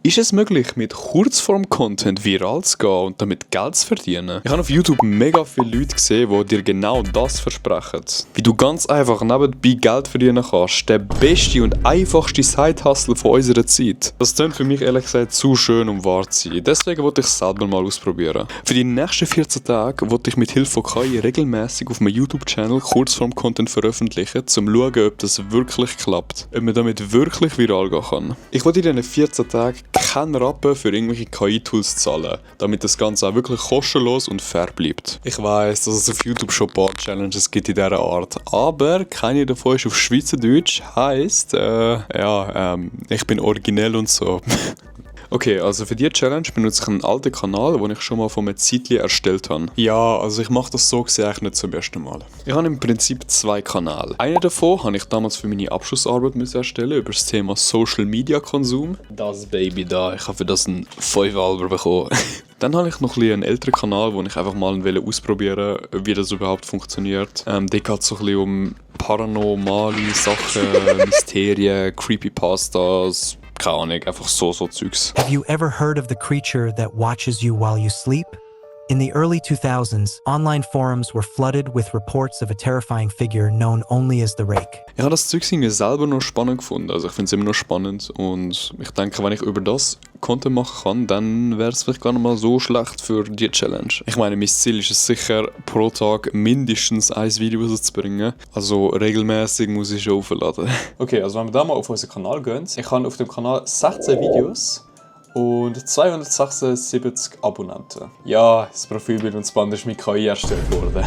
Ist es möglich, mit Kurzform-Content viral zu gehen und damit Geld zu verdienen? Ich habe auf YouTube mega viele Leute gesehen, die dir genau das versprechen. Wie du ganz einfach nebenbei Geld verdienen kannst. Der beste und einfachste Side-Hustle von unserer Zeit. Das klingt für mich ehrlich gesagt zu schön, um wahr zu sein. Deswegen wollte ich es selber mal ausprobieren. Für die nächsten 14 Tage wollte ich mit Hilfe von KI regelmäßig auf meinem YouTube-Channel Kurzform-Content veröffentlichen, um zu schauen, ob das wirklich klappt. Ob man damit wirklich viral gehen kann. Ich wollte in diesen 14 Tagen keinen Rappen für irgendwelche KI-Tools zahlen, damit das Ganze auch wirklich kostenlos und fair bleibt. Ich weiss, dass es auf YouTube schon ein paar Challenges gibt in dieser Art, aber keine davon ist auf Schweizerdeutsch, heisst, ich bin originell und so. Okay, also für diese Challenge benutze ich einen alten Kanal, den ich schon mal von einem Zeitchen erstellt habe. Ja, also ich mache das so gesehen eigentlich nicht zum ersten Mal. Ich habe im Prinzip 2 Kanäle. Einen davon habe ich damals für meine Abschlussarbeit erstellen über das Thema Social Media Konsum. Das Baby da, ich habe für das einen 5-Alber bekommen. Dann habe ich noch einen älteren Kanal, wo ich einfach mal ausprobieren wollte, wie das überhaupt funktioniert. Da geht es so ein bisschen um paranormale Sachen, Mysterien, Creepypastas, keine Ahnung, einfach so Zeugs. Have you ever heard of the creature that watches you while you sleep? In the early 2000s, online forums were flooded with reports of a terrifying figure known only as the Rake. Ich habe das Zeug selber noch spannend gefunden, also ich finde es immer noch spannend und ich denke, wenn ich über das Content machen kann, dann wäre es vielleicht gar nicht mal so schlecht für die Challenge. Ich meine, mein Ziel ist es sicher, pro Tag mindestens ein Video rauszubringen, also regelmäßig muss ich schon aufladen. Okay, also wenn wir da mal auf unseren Kanal gehen, ich habe auf dem Kanal 16 Videos und 276 Abonnenten. Ja, das Profilbild und das Band ist mit KI erstellt worden.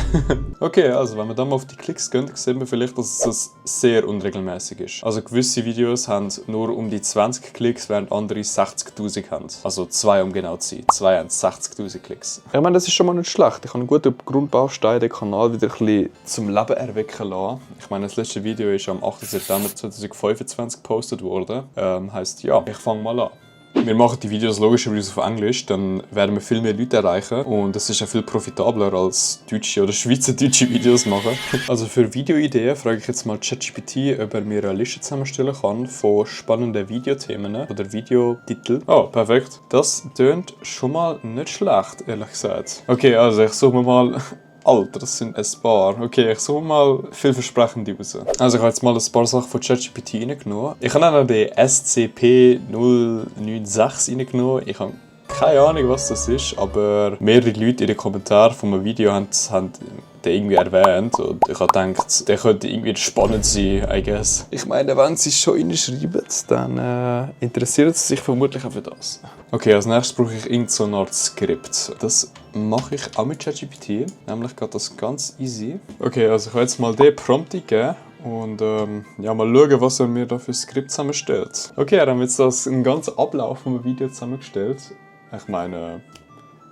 Okay, also wenn wir dann mal auf die Klicks gehen, sehen wir vielleicht, dass es sehr unregelmäßig ist. Also gewisse Videos haben nur um die 20 Klicks, während andere 60'000 haben. Also 2, um genau zu sein. 2 haben 60'000 Klicks. Ich meine, das ist schon mal nicht schlecht. Ich habe einen guten Grundbaustein, den Kanal wieder ein bisschen zum Leben erwecken lassen. Ich meine, das letzte Video ist am 8. September 2025 gepostet worden. Heisst, ja, ich fange mal an. Wir machen die Videos logischerweise auf Englisch, dann werden wir viel mehr Leute erreichen und es ist ja viel profitabler als deutsche oder schweizerdeutsche Videos machen. Also für Videoideen frage ich jetzt mal ChatGPT, ob er mir eine Liste zusammenstellen kann von spannenden Videothemen oder Videotiteln. Oh, perfekt. Das tönt schon mal nicht schlecht, ehrlich gesagt. Okay, also ich suche mir mal... Alter, das sind ein paar. Okay, ich suche mal vielversprechende raus. Also ich habe jetzt mal ein paar Sachen von ChatGPT reingenommen. Ich habe auch noch den SCP-096 reingenommen. Ich habe keine Ahnung, was das ist, aber mehrere Leute in den Kommentaren von einem Video haben den irgendwie erwähnt und ich habe gedacht, der könnte irgendwie spannend sein, I guess. Ich meine, wenn sie es schon reinschreiben, dann interessiert sie sich vermutlich auch für das. Okay, als nächstes brauche ich irgendeine so eine Art Skript. Das mache ich auch mit ChatGPT, nämlich geht das ganz easy. Okay, also ich habe jetzt mal den Prompt eingegeben. Und ja, mal schauen, was er mir da für ein Skript zusammenstellt. Okay, dann haben wir jetzt einen ganzen Ablauf von einem Video zusammengestellt. Ich meine,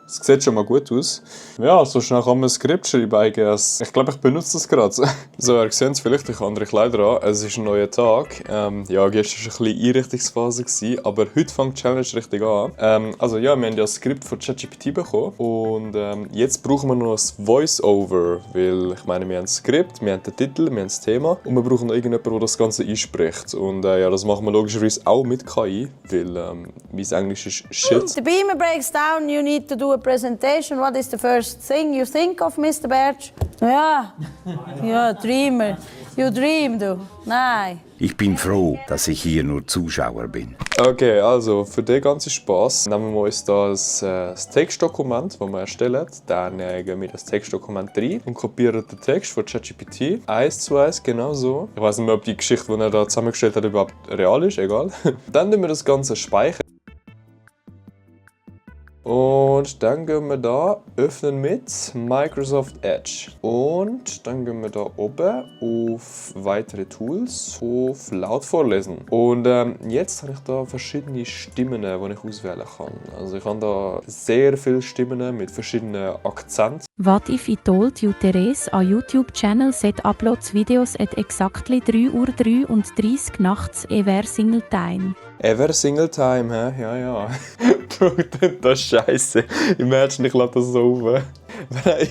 es sieht schon mal gut aus. Ja, so schnell kann man ein Skript schreiben, I guess. Ich glaube, ich benutze das gerade. So, ihr seht es vielleicht, ich habe andere Kleider an. Es ist ein neuer Tag. Ja, gestern war ein bisschen Einrichtungsphase, aber heute fängt die Challenge richtig an. Also ja, wir haben ja ein Skript von ChatGPT bekommen. Und jetzt brauchen wir noch ein Voice-Over. Weil, ich meine, wir haben ein Skript, wir haben den Titel, wir haben das Thema. Und wir brauchen noch irgendjemanden, der das Ganze einspricht. Und ja, das machen wir logischerweise auch mit KI. Weil mein Englisch ist shit. The beamer breaks down, you need to do a presentation. What is the first thing you think of, Mr. Bertsch? Ja, ja, Dreamer. You dream, du. Nein. Ich bin froh, dass ich hier nur Zuschauer bin. Okay, also für den ganzen Spaß nehmen wir uns das Textdokument, das wir erstellen. Dann gehen wir das Textdokument rein und kopieren den Text von ChatGPT 1:1 genau so. Ich weiß nicht mehr, ob die Geschichte, die er da zusammengestellt hat, überhaupt real ist, egal. Dann nehmen wir das Ganze speichern. Und dann gehen wir da öffnen mit Microsoft Edge. Und dann gehen wir da oben auf weitere Tools, auf laut vorlesen. Und jetzt habe ich da verschiedene Stimmen, die ich auswählen kann. Also ich habe da sehr viele Stimmen mit verschiedenen Akzenten. What if I told you Therese on YouTube channel set uploads videos at exactly 3:03 und 30 nachts ever single time? Ever single time, hä? Ja, ja. Bro, das ist scheiße. Imagine, ich lade das so auf. Wäre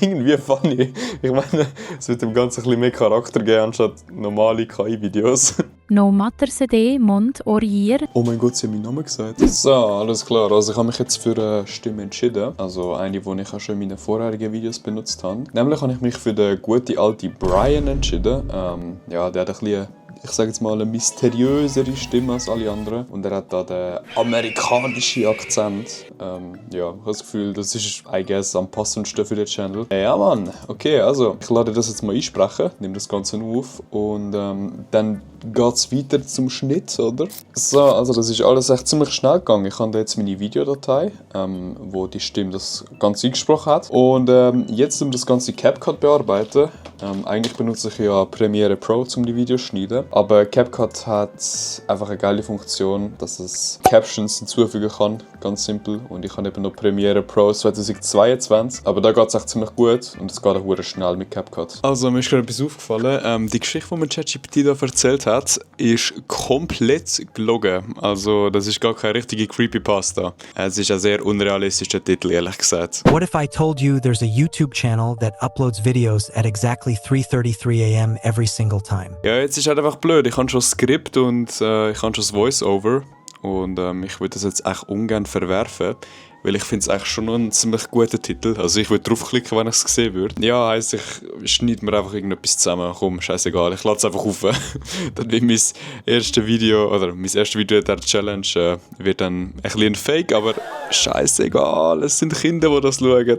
irgendwie funny. Ich meine, es wird dem Ganzen ein bisschen mehr Charakter geben, anstatt normale KI-Videos. No matter sede Mont Orier. Oh mein Gott, sie haben meinen Namen gesagt. So, alles klar. Also ich habe mich jetzt für eine Stimme entschieden. Also eine, die ich auch schon in meinen vorherigen Videos benutzt habe. Nämlich habe ich mich für den guten alten Brian entschieden. Ja, der hat ein bisschen, ich sage jetzt mal, eine mysteriösere Stimme als alle anderen. Und er hat da den amerikanischen Akzent. Ja, ich habe das Gefühl, das ist, I guess, am passendsten für den Channel. Ja, Mann. Okay, also, ich lade das jetzt mal einsprechen, nehme das Ganze auf und dann geht es weiter zum Schnitt, oder? So, also das ist alles echt ziemlich schnell gegangen. Ich habe da jetzt meine Videodatei, wo die Stimme das Ganze eingesprochen hat. Und jetzt, um das ganze CapCut bearbeiten, eigentlich benutze ich ja Premiere Pro, um die Videos zu schneiden. Aber CapCut hat einfach eine geile Funktion, dass es Captions hinzufügen kann, ganz simpel. Und ich habe eben noch Premiere Pro 2022. Aber da geht es echt ziemlich gut und es geht auch sehr schnell mit CapCut. Also mir ist gerade etwas aufgefallen. Die Geschichte, die mir ChatGPT da erzählt hat, ist komplett gelogen. Also das ist gar keine richtige Creepypasta. Es ist ein sehr unrealistischer Titel, ehrlich gesagt. What if I told you there's a YouTube channel that uploads videos at exactly 3:33 a.m. every single time? Ja, jetzt ist halt einfach blöd. Ich habe schon das Skript und ich habe schon das Voice-Over. Und ich würde das jetzt echt ungern verwerfen, weil ich finde es eigentlich schon noch ein ziemlich guter Titel. Also ich würde draufklicken, wenn ich es sehen würde. Ja, heisst, ich schneide mir einfach irgendetwas zusammen. Komm, scheißegal, ich lade es einfach auf. Dann wird mein erstes Video der Challenge wird dann ein bisschen ein Fake, aber scheißegal, es sind Kinder, die das schauen.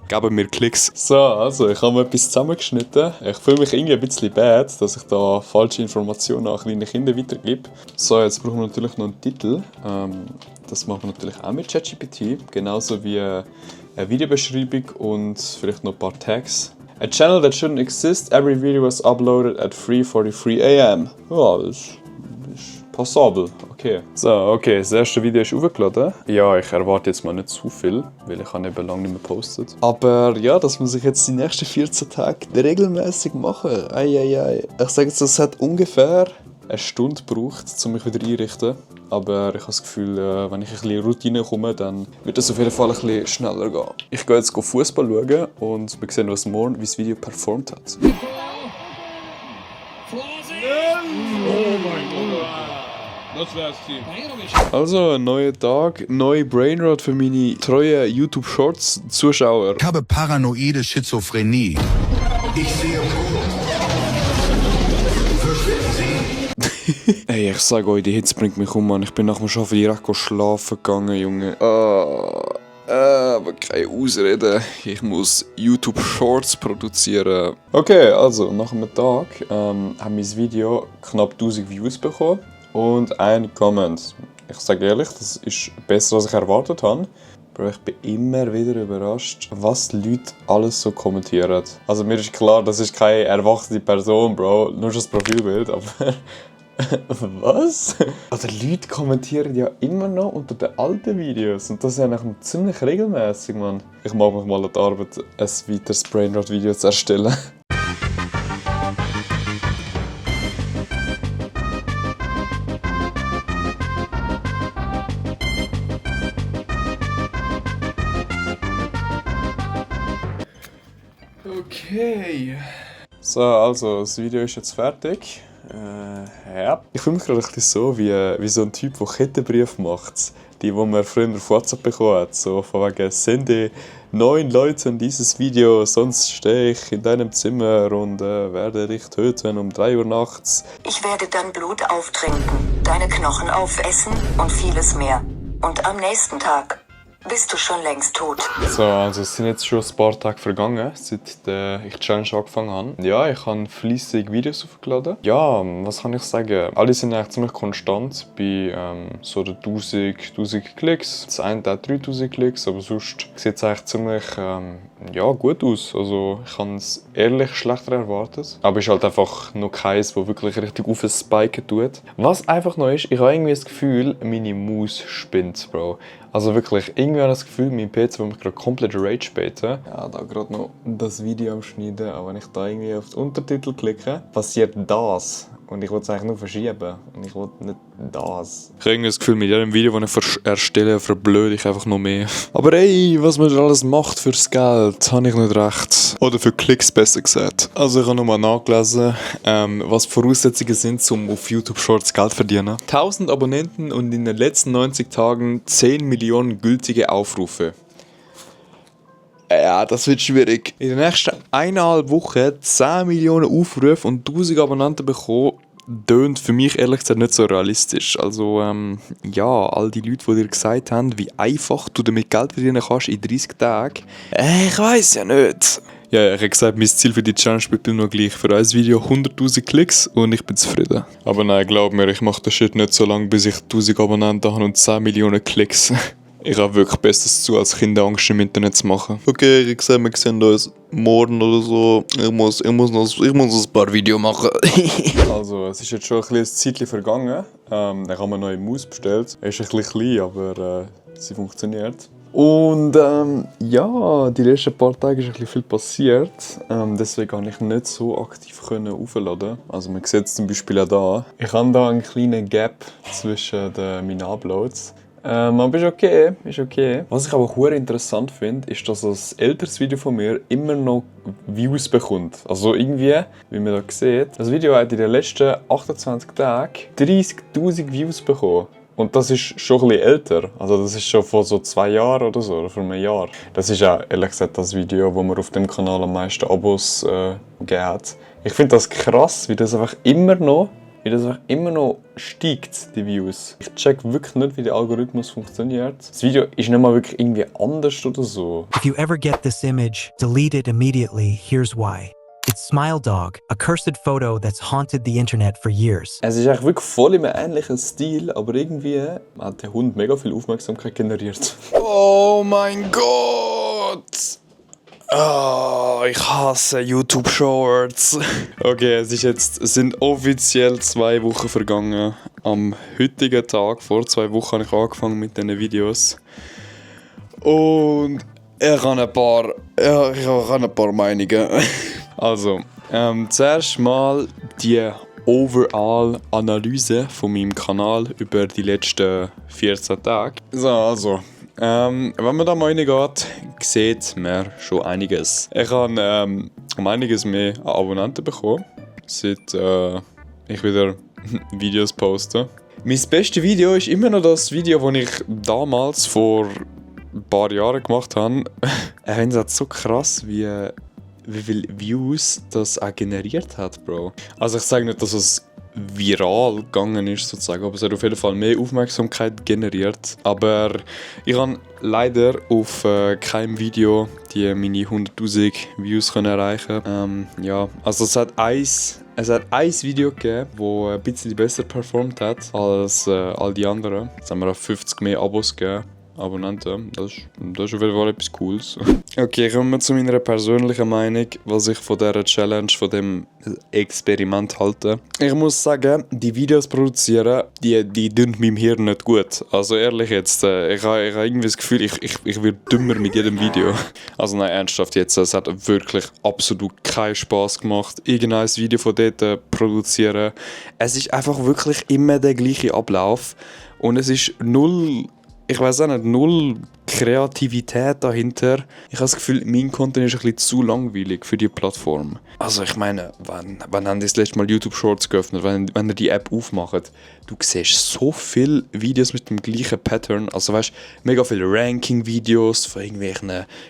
Geben mir Klicks. So, also ich habe mir etwas zusammengeschnitten. Ich fühle mich irgendwie ein bisschen bad, dass ich da falsche Informationen an kleine Kinder weitergebe. So, jetzt brauchen wir natürlich noch einen Titel. Das machen wir natürlich auch mit ChatGPT, genauso wie eine Videobeschreibung und vielleicht noch ein paar Tags. A channel that shouldn't exist, every video was uploaded at 3:43 am. Ja, das ist passabel. Okay. So, okay, das erste Video ist aufgeladen. Ja, ich erwarte jetzt mal nicht zu viel, weil ich habe eben lange nicht mehr gepostet. Aber ja, das muss ich jetzt die nächsten 14 Tage regelmäßig machen. Eieiei. Ich sage jetzt, das hat ungefähr eine Stunde gebraucht, um mich wieder einrichten. Aber ich habe das Gefühl, wenn ich ein bisschen Routine komme, dann wird das auf jeden Fall ein bisschen schneller gehen. Ich gehe jetzt Fußball schauen und wir sehen, was morgen wie das Video performt hat. Oh mein Gott. Das wär's Team. Also, ein neuer Tag, neue Brainrot für meine treuen YouTube-Shorts-Zuschauer. Ich habe paranoide Schizophrenie. Ich sehe Ey, ich sage euch, die Hitze bringt mich um, Mann. Ich bin nach dem Arbeiten direkt schlafen gegangen, Junge. Aber keine Ausrede. Ich muss YouTube-Shorts produzieren. Okay, also, nach einem Tag hat mein Video knapp 1000 Views bekommen und einen Comment. Ich sage ehrlich, das ist besser, als ich erwartet habe. Bro, ich bin immer wieder überrascht, was die Leute alles so kommentieren. Also mir ist klar, das ist keine erwachsene Person, Bro. Nur schon das Profilbild, aber... Was? Also Leute kommentieren ja immer noch unter den alten Videos und das ist ja ziemlich regelmäßig, Mann. Ich mag mich mal an die Arbeit, ein weiteres Brainrot-Video zu erstellen. Okay. So, also das Video ist jetzt fertig. Ja. Ich fühle mich gerade ein bisschen so wie so ein Typ, der Kettenbrief macht. Die man früher auf WhatsApp bekommen hat. So von wegen, sende 9 Leuten dieses Video, sonst stehe ich in deinem Zimmer und werde dich töten um 3 Uhr nachts. Ich werde dann Blut auftrinken, deine Knochen aufessen und vieles mehr. Und am nächsten Tag bist du schon längst tot. So, also es sind jetzt schon ein paar Tage vergangen, seit ich die Challenge angefangen habe. Ja, ich habe fleissig Videos aufgeladen. Ja, was kann ich sagen? Alle sind eigentlich ziemlich konstant bei so 1000 Klicks. Das eine hat 3000 Klicks, aber sonst sieht es eigentlich ziemlich ja, gut aus. Also ich habe es ehrlich schlechter erwartet. Aber es ist halt einfach noch keins, das wirklich richtig auf Spiken tut. Was einfach noch ist, ich habe irgendwie das Gefühl, meine Maus spinnt, Bro. Also wirklich, irgendwie habe ich das Gefühl, mein PC will mich gerade komplett rage baiten. Ja, da gerade noch das Video am Schneiden, aber wenn ich da irgendwie auf den Untertitel klicke, passiert das. Und ich wollte es eigentlich nur verschieben. Und ich wollte nicht das. Ich habe irgendwie das Gefühl, mit jedem Video, das ich erstelle, verblöde ich einfach noch mehr. Aber ey, was man alles macht fürs Geld, habe ich nicht recht. Oder für Klicks, besser gesagt. Also ich habe nochmal nachgelesen, was die Voraussetzungen sind, um auf YouTube Shorts Geld zu verdienen. 1000 Abonnenten und in den letzten 90 Tagen 10 Millionen gültige Aufrufe. Ja, das wird schwierig. In den nächsten 1,5 Wochen 10 Millionen Aufrufe und 1000 Abonnenten bekommen, tönt für mich ehrlich gesagt nicht so realistisch. Also, ja, all die Leute, die dir gesagt haben, wie einfach du damit Geld verdienen kannst in 30 Tagen. Ich weiß ja nicht. Ja, ich habe gesagt, mein Ziel für die Challenge bleibt immer noch gleich. Für ein Video 100'000 Klicks und ich bin zufrieden. Aber nein, glaub mir, ich mache das Shit nicht so lange, bis ich 1000 Abonnenten habe und 10 Millionen Klicks. Ich habe wirklich Bestes zu, als Kinder Angst im Internet zu machen. Okay, ich sehe, wir sehen uns morgen oder so. Ich muss noch ein paar Videos machen. Also, es ist jetzt schon ein Zeitchen vergangen. Ich habe mir eine neue Maus bestellt. Er ist ein bisschen klein, aber sie funktioniert. Und ja, die letzten paar Tage ist ein bisschen viel passiert. Deswegen konnte ich nicht so aktiv aufladen. Also man sieht es zum Beispiel auch da. Ich habe da einen kleinen Gap zwischen meinen Uploads. Aber ist okay. Was ich aber auch interessant finde, ist, dass das älteres Video von mir immer noch Views bekommt. Also irgendwie, wie man da sieht, das Video hat in den letzten 28 Tagen 30'000 Views bekommen. Und das ist schon ein bisschen älter. Also das ist schon vor so 2 Jahren oder so, oder vor einem Jahr. Das ist auch ehrlich gesagt das Video, wo mir auf dem Kanal am meisten Abos gegeben hat. Ich finde das krass, wie das einfach immer noch steigt, die Views. Ich check wirklich nicht, wie der Algorithmus funktioniert. Das Video ist nicht mal wirklich irgendwie anders oder so. If you ever get this image, delete it immediately. Here's why. It's Smile Dog, a cursed photo that's haunted the internet for years. Es ist eigentlich wirklich voll im ähnlichen Stil, aber irgendwie hat der Hund mega viel Aufmerksamkeit generiert. Oh mein Gott! Oh, ich hasse YouTube Shorts. Okay, es sind offiziell 2 Wochen vergangen. Am heutigen Tag, vor 2 Wochen, habe ich angefangen mit diesen Videos. Und ich habe ein paar Meinungen. Also, zuerst mal die Overall-Analyse von meinem Kanal über die letzten 14 Tage. So, also. Wenn man da mal reingeht, sieht man schon einiges. Ich habe einiges mehr an Abonnenten bekommen, seit ich wieder Videos poste. Mein bestes Video ist immer noch das Video, das ich damals vor ein paar Jahren gemacht habe. Ich finde es so krass, wie viele Views das auch generiert hat, Bro. Also ich sage nicht, dass es viral gegangen ist, sozusagen, aber es hat auf jeden Fall mehr Aufmerksamkeit generiert. Aber ich habe leider auf keinem Video die meine 100'000 Views erreichen. Ja, also es hat ein Video gegeben, das ein bisschen besser performt hat als all die anderen. Jetzt haben wir auf 50 mehr Abos gegeben. Abonnenten. Das ist auf jeden Fall etwas Cooles. Okay, kommen wir zu meiner persönlichen Meinung, was ich von dieser Challenge, von dem Experiment halte. Ich muss sagen, die Videos produzieren, die tun meinem Hirn nicht gut. Also ehrlich jetzt, ich habe irgendwie das Gefühl, ich werde dümmer mit jedem Video. Also nein, ernsthaft jetzt, es hat wirklich absolut keinen Spass gemacht, irgendein Video von dort produzieren. Es ist einfach wirklich immer der gleiche Ablauf und es ist null Kreativität dahinter. Ich habe das Gefühl, mein Content ist ein bisschen zu langweilig für die Plattform. Also ich meine, wann haben die das letzte Mal YouTube Shorts geöffnet? Wenn ihr die App aufmacht, du siehst so viele Videos mit dem gleichen Pattern. Also weißt, mega viele Ranking-Videos von irgendwelchen,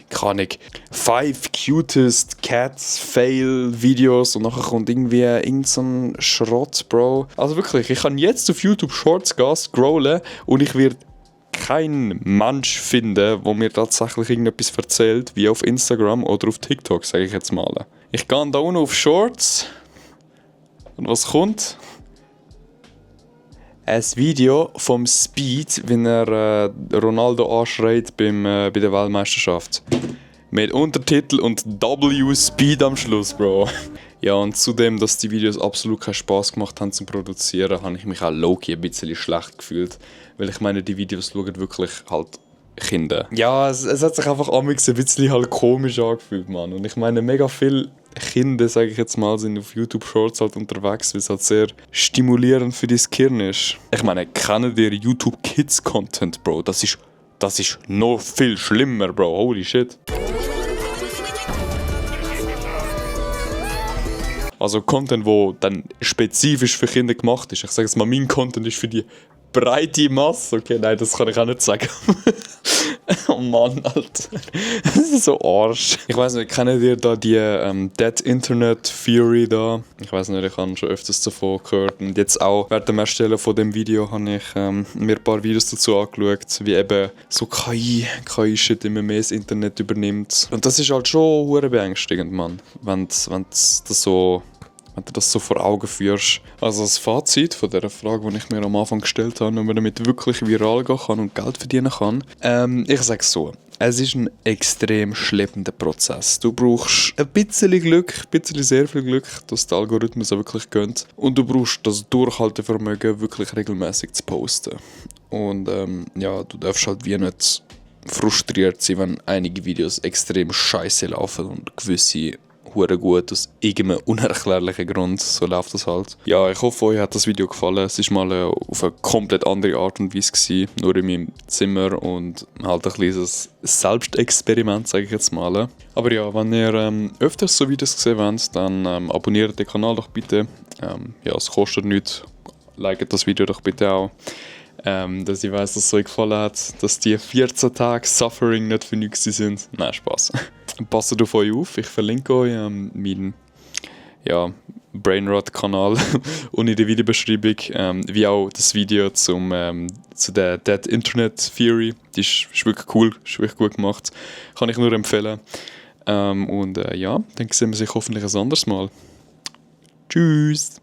keine Ahnung, 5 cutest cats Fail-Videos und nachher kommt irgendwie irgend so ein Schrott, Bro. Also wirklich, ich kann jetzt auf YouTube Shorts gehen, scrollen und ich werde kein Mensch finden, der mir tatsächlich irgendetwas erzählt, wie auf Instagram oder auf TikTok, sage ich jetzt mal. Ich gehe da unten auf Shorts und was kommt? Ein Video vom Speed, wenn er Ronaldo anschreit bei der Weltmeisterschaft. Mit Untertitel und W-Speed am Schluss, Bro. Ja, und zudem, dass die Videos absolut keinen Spass gemacht haben zum Produzieren, habe ich mich auch low-key ein bisschen schlecht gefühlt. Weil ich meine, die Videos schauen wirklich halt Kinder. Ja, es hat sich einfach amigs ein bisschen halt komisch angefühlt, Mann. Und ich meine, mega viel Kinder, sage ich jetzt mal, sind auf YouTube Shorts halt unterwegs, weil es halt sehr stimulierend für dein Gehirn ist. Ich meine, kennt ihr YouTube Kids Content, Bro? Das ist noch viel schlimmer, Bro. Holy shit. Also Content, wo dann spezifisch für Kinder gemacht ist. Ich sage jetzt mal, mein Content ist für die breite Masse. Okay, nein, das kann ich auch nicht sagen. Oh Mann, Alter. Das ist so Arsch. Ich weiß nicht, kennt ihr da die Dead Internet Theory da? Ich weiß nicht, ich habe schon öfters davon gehört. Und jetzt auch während dem Erstellen von dem Video habe ich mir ein paar Videos dazu angeschaut, wie eben so KI-Shit immer mehr das Internet übernimmt. Und das ist halt schon hure beängstigend, Mann. Wenn du das so vor Augen führst. Also das Fazit von dieser Frage, die ich mir am Anfang gestellt habe, ob man damit wirklich viral gehen kann und Geld verdienen kann. Ich sage es so, es ist ein extrem schleppender Prozess. Du brauchst ein bisschen Glück, sehr viel Glück, dass der Algorithmus auch wirklich gönnt. Und du brauchst das Durchhaltevermögen, wirklich regelmäßig zu posten. Und du darfst halt wie nicht frustriert sein, wenn einige Videos extrem scheiße laufen und gewisse hure gut, aus irgendeinem unerklärlichen Grund, so läuft das halt. Ja, ich hoffe, euch hat das Video gefallen. Es war mal auf eine komplett andere Art und Weise gewesen, nur in meinem Zimmer und halt ein kleines Selbstexperiment, sage ich jetzt mal. Aber ja, wenn ihr öfters so Videos gesehen wollt, dann abonniert den Kanal doch bitte. Es kostet nichts. Liket das Video doch bitte auch. Dass ich weiss, dass es euch gefallen hat, dass die 14 Tage Suffering nicht für nichts sind. Nein, Spaß. Passt auf euch auf, ich verlinke euch meinen Brainrot-Kanal und in der Videobeschreibung, wie auch das Video zu der Dead Internet Theory. Die ist wirklich cool, ist wirklich gut gemacht. Kann ich nur empfehlen. Dann sehen wir sich hoffentlich ein anderes Mal. Tschüss!